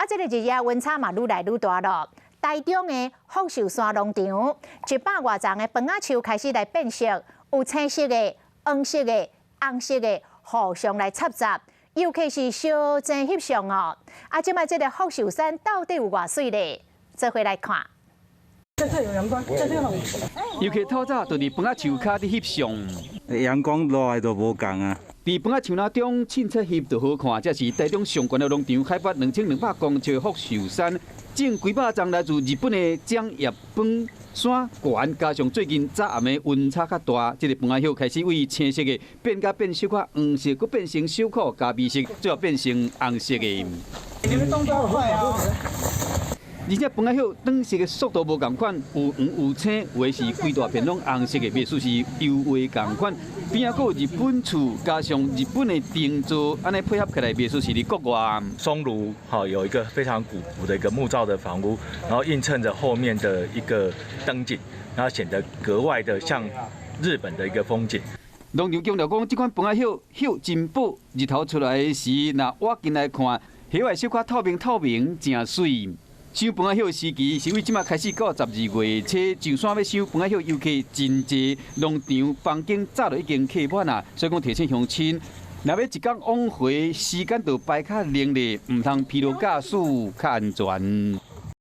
啊，這個日夜溫差嘛，愈來愈大囉。台中的福壽山農場，100外叢的番仔樹開始來變色，有青色的、黃色的、紅色的，互相來摻雜，尤其是相爭翕相哦。啊，這擺這个福壽山到底有偌媠咧？做伙來看。這這有陽光，這這有。尤其透早就佇番仔樹跤佇翕相，陽光落來就無仝啊。佇番仔樹林中凊彩翕就好看，這是台中上懸的農場，海拔2200公尺福壽山，種幾百叢來自日本的掌葉番，山懸，加上最近早暗的溫差較大，這个番仔葉開始為青色的變甲變小可黃色，閣變成小可咖啡色，最後變成紅色的。你們動作快啊！而且番仔葉轉色的速度無仝款，有黃有青，有的是規大片攏紅色的，袂輸是油畫仝款。邊仔閣有日本厝，加上日本的燈座，按呢配合起來，袂輸是佇國外。松廬哈有一個非常古樸的一個木造的房屋，然後映襯着後面的一個燈景，然後顯得格外的像日本的一個風景。農場強調講，這款番仔葉葉真薄，日頭出來時，若倚近來看，葉會小可透明透明，誠媠。收番仔葉時期是為這馬開始到12月初，上山欲收番仔葉遊客真濟，農場房間早就已經客滿啦，所以講提醒鄉親，若欲一工往回，時間就排較靈咧，毋通疲勞駕駛，較安全。